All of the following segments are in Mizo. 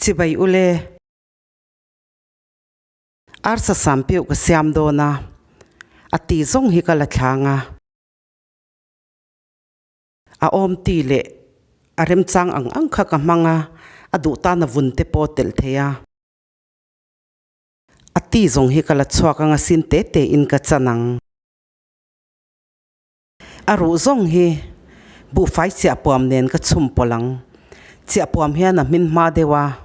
Chibai ule. Arsa sam piuh ka siam dawn a, a ti zawng hi ka la thlang a. A awm ti leh a remchang ang ang kha ka hmang a, a duh tan a vun te pawh telh thei a. A ti zawng hi ka la chhuak ang a sin te te in ka chan ang. A ruh zawng hi buhfai chiahpuam nen ka chhum pawlh ang. Chiahpuam hian a hmin hma deuh a.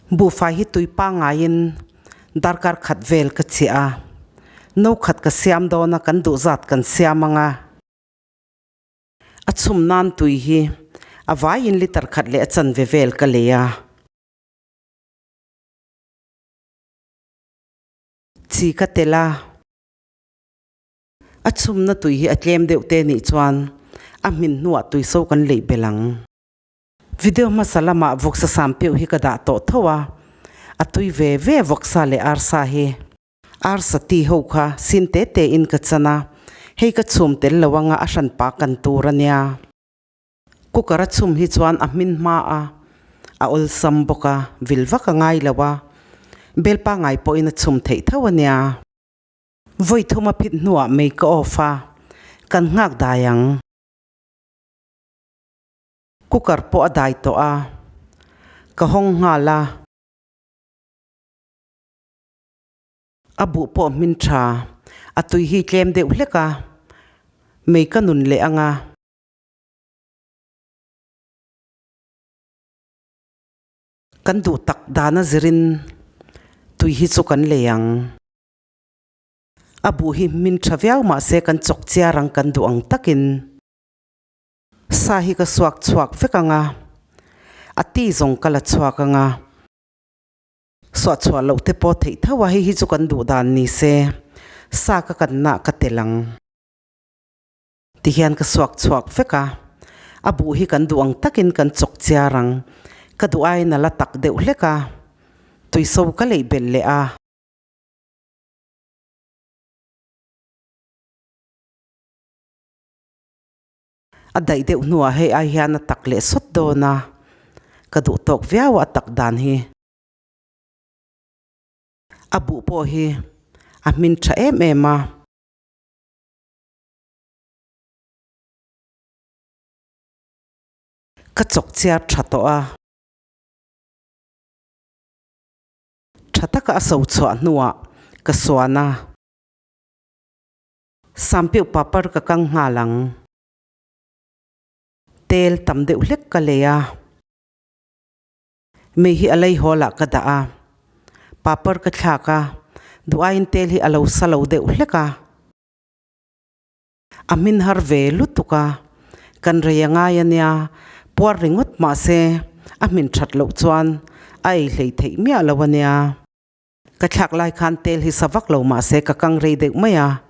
Buhfai hi tui pangaiin darkar khat vel ka chiah a. No khat ka siam dawn a, kan duh zat kan siam ang a. A chhum nan tui hi a vaiin litre khat leh a chanve vel ka lei a. Chi ka tel a. A chhumna tui hi a tlem deuh te nih chuan a hmin hnuah tui so kan leih belh ang. Video hmasa lamah vawksa sam peuh hi ka dah tawh tho a, a tui ve ve vawksa leh arsa hi. Arsa ti ho kha sin te te in ka chan a, hei ka chhum tel lo anga a hran pa kan tur a nia. Cooker a chhum hi chuan a hmin hma a, a awlsam bawk a, vil vak a ngai lo a, bel pangai pawhin a chhum theih tho a nia. Vawi thum a phit hnuah mei ka off a, kan nghak dai ang. Cooker pawh a dai tawh a, ka hawng nghal a. A buh pawh hmin tha, a tui hi tlem deuh hlek a, mei ka nun leh ang a. Kan duh tak dana zirin tui hi chu kan lei ang. A buh hi hmin tha viau mahse kan chawk chiar ang kan duh ang takin sa hi ka suak chhuak vek ang a, a ti zawng ka la chhuak ang a, suah chhuah loh te pawh theih tho a, hei hi chu kan duh dan ni se sa ka kanna ka tel ang tihian ka suak chhuak vek a, a buh hi kan duh ang takin kan chawk chiar ang, ka duh aiin a la tak deuh hlek a, tuiso ka leih belh leh a. A daih deuh hnuah hei ai hian a tak leh sawt dawn a, ka duh tawk viau a a tak dan hi. A buh pawh hi a hmin tha em em a. Ka chawk chiar tha tawh a. Tha taka a so chhuah hnuah ka suan a. Sampiuh papar ka kang nghal ang. Tel tam deuh hlek ka lei a. Mei hi a lei hawl ah ka dah a. Papar ka thlak a. Duh aiin tel hi a lo sa lo deuh hlek a. A hmin har ve lutuk a. Kan rei a ngai a nia. Puar ringawt mahse a hmin that loh chuan a ei hlei theih miah lo a nia. Ka thlak lai khan tel hi sa vak lo mahse ka kang rei deuh mai a.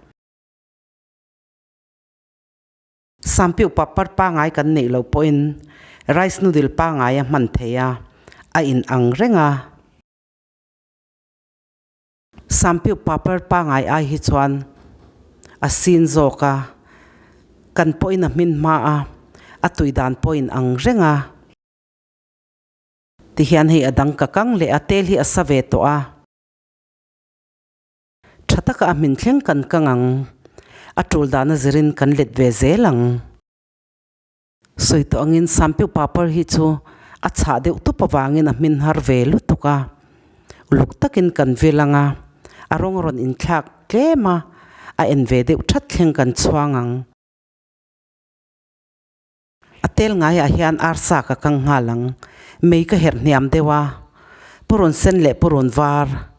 Sampiuh papar pangai kan neih loh pawhin rice noodle pangai a hman thei a, a in ang reng a. Sampiuh papar pangai ai hi chuan a sin zawk a, kan pawhin a hmin hma a, a tui dan pawh in ang reng a. Tihian hei a dang ka kang leh a, tel hi a sa ve tawh a. Tha taka a hmin thleng kan kang ang, a tul dana zirin kan let ve zel ang. Sawi tawh angin Sampiu Papar hi chu a chhah deuh tup avangin a hmin har ve lutuk a, uluk takin kan vil ang a, a rawng rawn inthlak tlem a, a en ve deuh that thleng kan chhuang ang. A tel ngaiah hian arsa ka kang nghal ang. Mei ka herh hniam deuh a, purun sen leh purun var.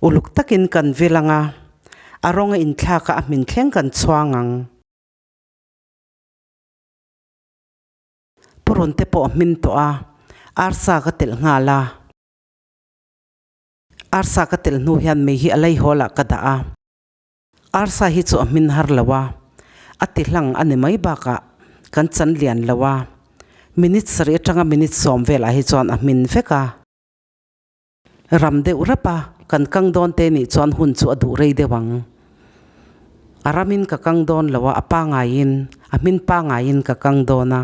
Uluk takin kan vil ang a, a rawng a inthlak a, a hmin thleng kan chhuang ang. Purun te pawh a hmin tawh a, arsa ka telh nghal a. Arsa ka telh hnu hian mei hi a lei hawl ah ka dah a. Arsa hi chu a hmin har lo a, a ti hlang a ni mai bakah kan chan lian lo a, minute sarih atanga minute sawm velah hi chuan a hmin vek a. Ram deuh rap a, kan kang dawn te nih chuan hun chu a duh rei deuh ang. A ramin ka kang dawn lo a, a pangaiin, a hmin pangaiin ka kang dawn a.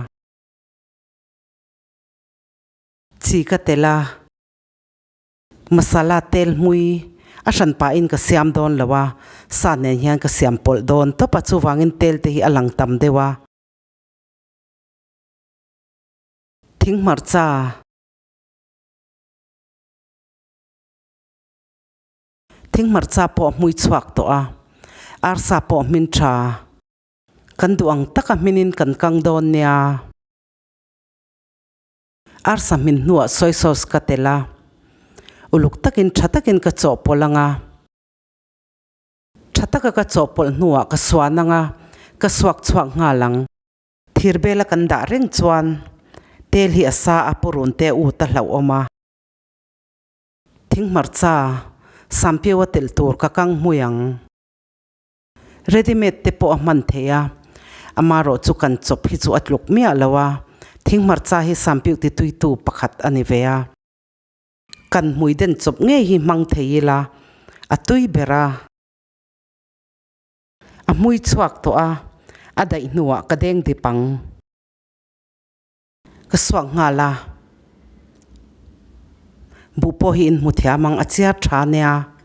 Chi ka telh a, masala tel hmui a hran pahin ka siam dawn lo a, sa nen hian ka siam pawlh dawn tawp a, chuvangin tel te hi a lang tam deuh a. Thing hmarcha. Thing hmarcha pawh a hmui chhuak tawh a, arsa pawh a hmin tha. Kan duh ang taka hminin kan kang dawn nia. Arsa hmin hnuah soy sauce ka telh a, uluk takin tha takin ka chawhpawlh ang a. Tha taka ka chawhpawlh hnuah ka suan ang a, ka suak chhuak nghal ang. Thir bela kan dah reng chuan tel hi a sa a purun te ut a hlauhawm a. Thinghmarcha, Sampiau a telh tur ka kang hmui ang. Ready made te pawh a hman thei a, amarawh chu kan chawp hi chu a tluk miah lo a, thinghmarcha hi Sampiau ti tuitu pakhat a ni ve a. Kan hmui den chawp ngei hi hmang thei ila a tui ber a. A hmui chhuak tawh a, a daih hnuah ka deng dip ang. Ka suak nghal a, buh pawh hi in hmu thiam ang a chiar tha nia.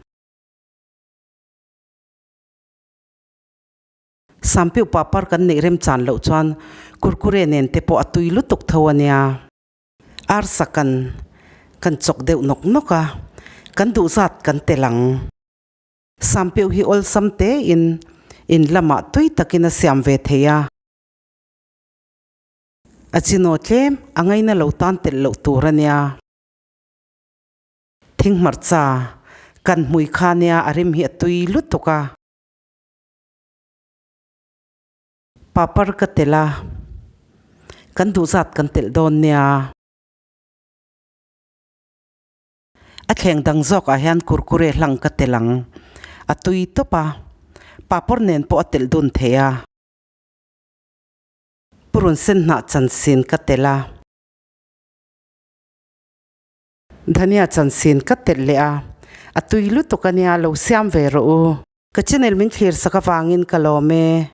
Sampiuh papar kan neih remchan loh chuan kurkure nen te pawh a tui lutuk tho a nia. Arsa kan kan chawk deuh nawk nawk a, kan duh zat kan tel ang. Sampiuh hi awlsam tein in lamah tui takin a siam ve thei a. A chinaw tlem a ngaina lo tan telh loh tur a nia. Thinghmarcha kan hmui kha nia a rim hi a tui lutuk a. Papar ka telh a, kan duh zat kan telh dawn nia. A thleng dang zawkah hian kurkure hlang ka telh ang, a tui tawp a, papar nen pawh a telh dun thei a. Purun sen hnah chansin ka telh a. Dhania chansin ka telh leh a. A tui lutuk a nia, lo siam ve rawh u. Ka channel min thlir sak avangin ka lawm e.